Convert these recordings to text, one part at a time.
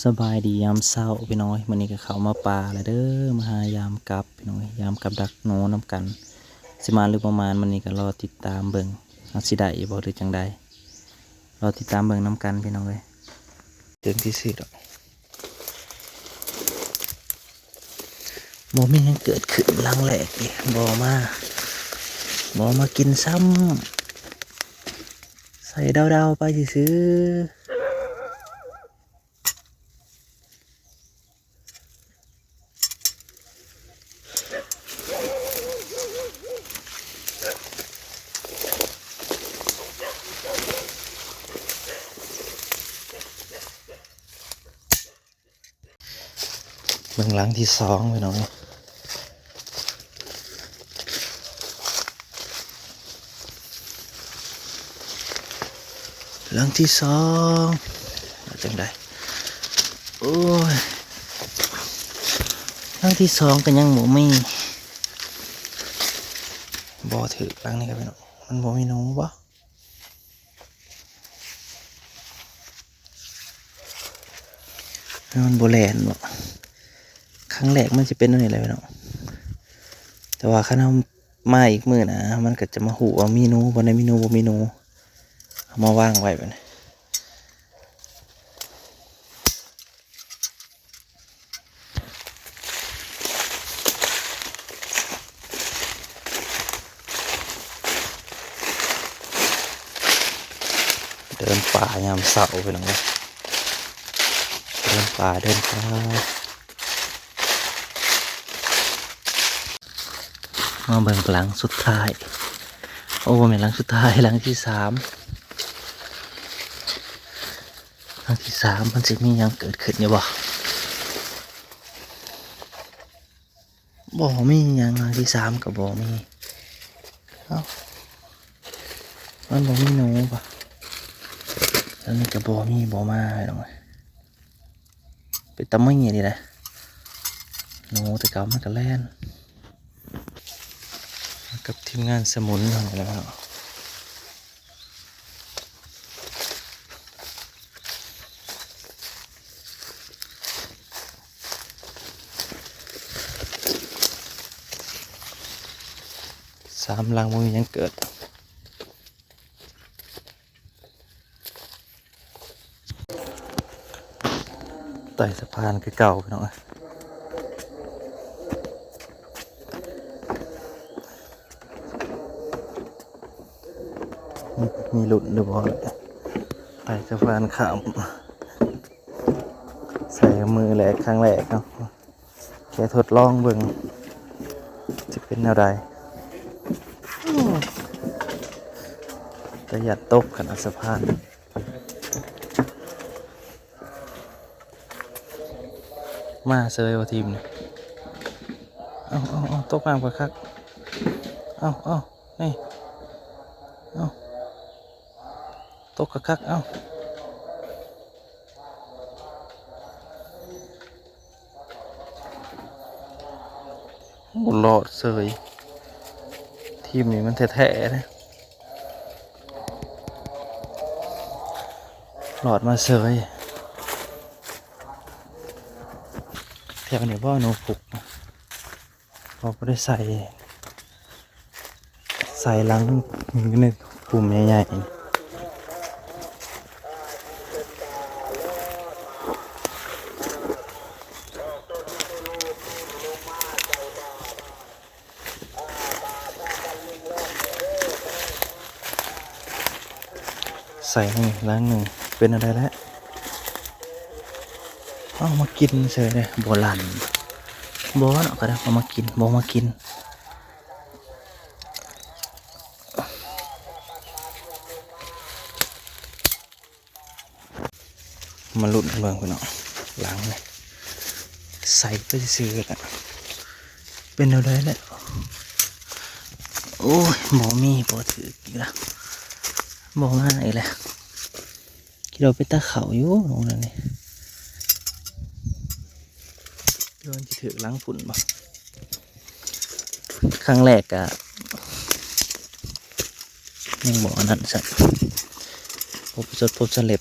ສະບາຍດີຍາມເຊົ້າພີ່ນ້ອງເອີຍ, ມື້ນີ້ກໍເຂົ້າມາປ່າແລ້ວເດີ ມາຫາຍາມກັບພີ່ນ້ອງເອີຍ, ຍາມກັບດັກໜູນຳກັນ. ຊິມານຫຼືບໍ່ມານມື້ນີ້ກໍລໍຕິດຕາມເບິ່ງ ວ່າຊິໄດ້ບໍ່ຫຼືຈັ່ງໃດ, ລໍຕິດຕາມເບິ່ງນຳກັນພີ່ນ້ອງເອີຍ. ຕື່ນທີ່ສຸດດອກ. ບໍ່ມີຫຍັງເກີດຂຶ້ນຫຼັງແລກນີ້ ບໍ່ມາ ບໍ່ມາກິນຊ້ຳ ໃສ່ເດົາໆໄປຊື່ໆ. ເບິ່ງຫຼັງທີສອງພີ່ນ້ອງເອີຍ, ຫຼັງທີສອງວ່າຈັ່ງໃດ. ໂອ້ຍ ຫຼັງທີສອງກໍຍັງບໍ່ມີ, ບໍ່ຖືກຫຼັງນີ້ກໍພີ່ນ້ອງ, ມັນບໍ່ມີໜູບໍ່? ມັນບໍ່ແລ່ນບໍ່? ຄັ້ງແລກມັນຊິເປັນແນວນີ້ແຫຼະພີ່ນ້ອງ, ແຕ່ວ່າຄັນເຮົາມາອີກມື້ໜ້າ ມັນກໍຈະມາຮູ້ວ່າມີໜູບໍ່, ໃນມີໜູບໍ່ມີໜູ ເອົາມາວາງໄວ້ແບບນີ້. ເດີນປ່າຍາມເຊົ້າພີ່ນ້ອງເອີຍ, ເດີນປ່າ ເດີນປ່າ. ມາເບິ່ງຫຼັງສຸດທ້າຍ, ໂອ້ ບໍ່ແມ່ນຫຼັງສຸດທ້າຍ, ຫຼັງທີສາມ. ຄັ້ງທີສາມມັນຊິມີຫຍັງເກີດຂຶ້ນຢູ່ບໍ່? ບໍ່ມີຫຍັງ, ຄັ້ງທີສາມກໍບໍ່ມີ. ເອົ້າ ມັນບໍ່ມີໜູບໍ່? ອັນນີ້ກໍບໍ່ມີ, ບໍ່ມາດອກ. ເປັນຕາເມື່ອຍນີ້ແຫຼະ, ໜູແຕ່ເກົ່າມັນກໍແລ່ນ. ກັບທີມງານສະໝຸນເຮົານີ້ແຫຼະເນາະ, ສາມຫຼັງບໍ່ມີຫຍັງເກີດ. ໃຕ້ສະພານຄືເກົ່າພີ່ນ້ອງເອີຍ, ມີລຸ້ນຫຼືບໍ່ ໃຕ້ສະພານຂ້າມ. ໃສ່ມືແລກ ຄັ້ງແລກເນາະ. ແຄ່ທົດລອງເບິ່ງ ຊິເປັນແນວໃດ. ແຕ່ຢ້ານຕົກຂະໜາດສະພານ. ມາເສີຍວ່າທີມນີ້. ເອົາ ເອົາ ເອົາ ຕົກນ້ຳຄັກໆ. ເອົາ ເອົາ ນີ້ ເອົາ ຕົກຄັກໆ. ເອົາ ໂອ້ ລອດເສີຍ. ທີມນີ້ມັນແທ້ໆເດ້, ລອດມາເສີຍ. ແຖວນີ້ບໍ່ ໜູພຸກນະ. ເຮົາບໍ່ໄດ້ໃສ່ ໃສ່ຫຼັງຢູ່ໃນກຸ່ມໃຫຍ່ໆ. ໃສ່ນີ້ຫຼັງໜຶ່ງ ເປັນແນວໃດແຫຼະ. ເອົາມາກິນເສີຍເດ້ ບໍ່ລັ່ນ ບໍ່ເນາະ ກໍໄດ້ເອົາມາກິນ ບໍ່ມາກິນ. ມາລຸ້ນເບິ່ງພີ່ນ້ອງ ຫຼັງນີ້ ໃສ່ໄປຊື່ໆ ກໍເປັນແນວໃດແຫຼະ. ໂອ້ຍ ບໍ່ມີ ບໍ່ຖືກອີກລະ ບໍ່ມາອີກແລ້ວ. ຄິດວ່າເປັນຕາເຂົ້າຢູ່ ໂລງນັ້ນນີ້ ຫຼືວ່າມັນຊິຖືກຫຼັງພຸ້ນບໍ່? ຄັ້ງແລກກະຍັງບໍ່ອັນນັ້ນຊ້ຳ ພົບສົດພົບສະເລັບ.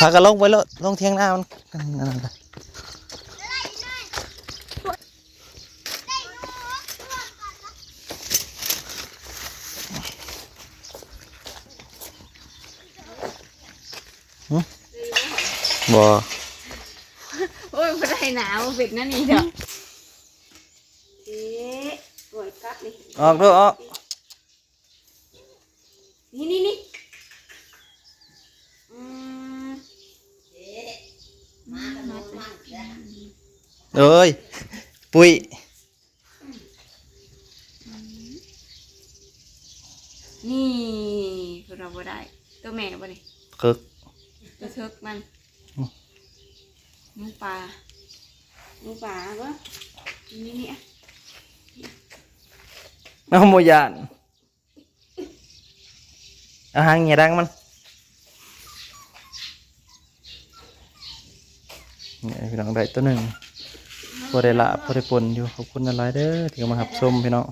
ພາກັນລົງໄປໂລດ ລົງຖຽງນາມັນ ອັນນັ້ນລະ ຫຶ? ບໍ່ ໂອ້ຍ ບໍ່ໄດ້ໜາວ ເປັນແນວນີ້ດອກ ເອະ ປ່ອຍກັບນີ້ ອອກເດີ້ ອອກ ນີ້ ນີ້ ນີ້ ອືມ ເອີຍ ປຸ້ຍ ນີ້ ເພິ່ນວ່າບໍ່ໄດ້ ໂຕແມ່ບໍ່ນີ້ ເຄິກ ໂຕເທິກມັນ ອືມ ໜູປ່າ ໜູປ່າເບິ່ງ ນີ້ ນີ້ ນີ້ ເອົາ ບໍ່ຢ້ານ ເອົາຫາງຫຍ້າດັງມັນ ນີ້ພີ່ນ້ອງ ໄດ້ໂຕໜຶ່ງ ພໍໄດ້ລາບ ພໍໄດ້ປົ່ນຢູ່ ຂອບຄຸນຫຼາຍໆເດີ້ ທີ່ເຂົ້າມາຮັບຊົມພີ່ນ້ອງ.